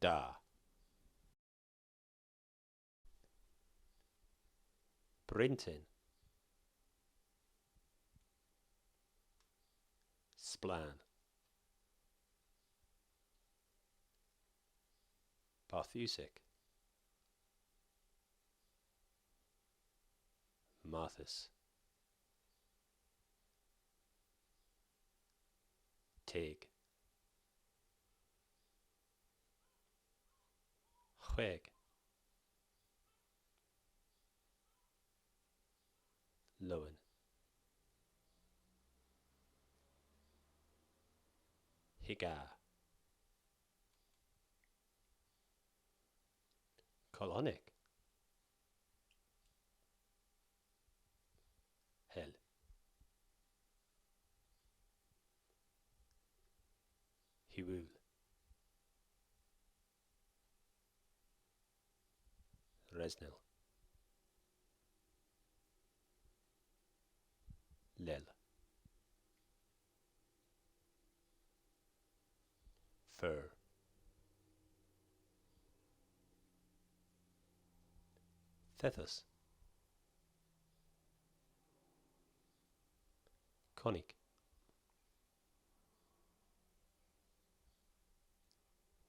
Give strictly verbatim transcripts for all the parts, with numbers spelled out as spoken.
Da. Bryntin. Splann. Barthusek. Marthys. Teg. Hweg. Lowen. Hega. Kolonek. Hel. Hiwul. Resnel. Lel. Fur. Thethus. Konik.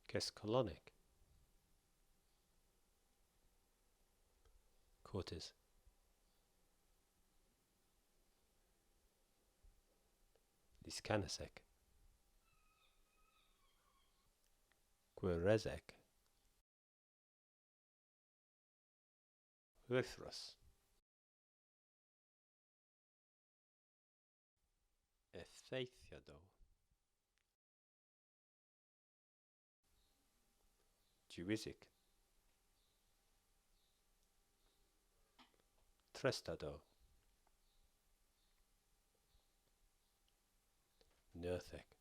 Keskolonek. Kortes. Liskannasek. Gweresek. Hwithrus. Effeythyadow. Diwysyk. Trestadow. Nerthek.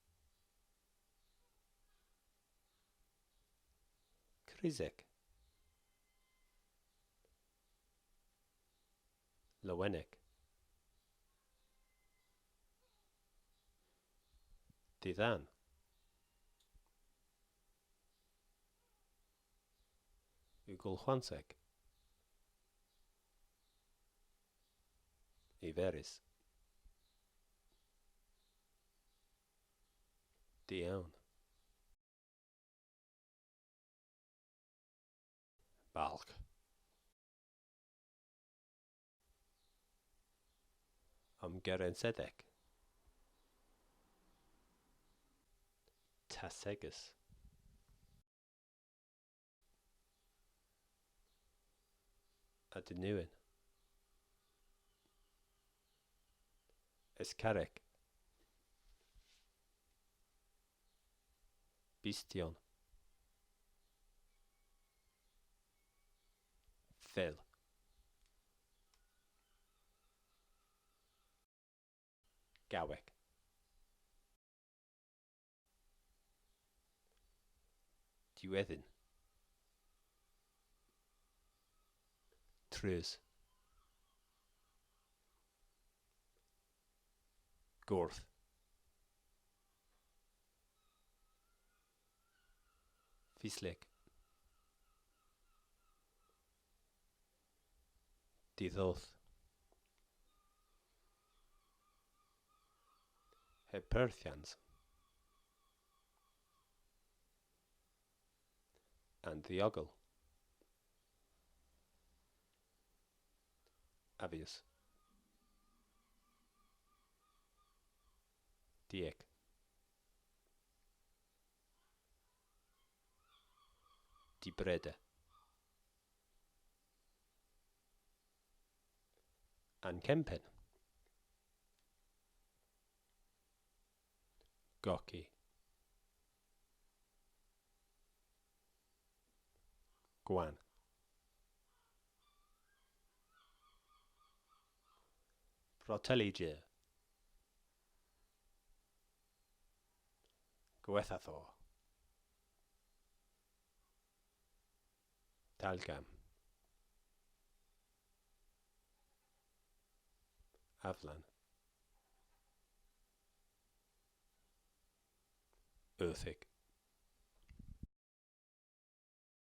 Krysek. Lowenek. Didhan. Ugolhwansek. Iverys. Diown. Balgh. Omgerensedhek. Tasegus. Adenewen. Eskarek. Bistyon. Fel. Gowek. Diwedhyn. Treus. Gorth. Fislek. Didhoth. Heb perthyans. An dhiogel. Avius. Diek. Dibreder. An kempenn. Goki. Gwann. Brottelli jeu. Gwettha thor. Talgam. Avlan. Euthek.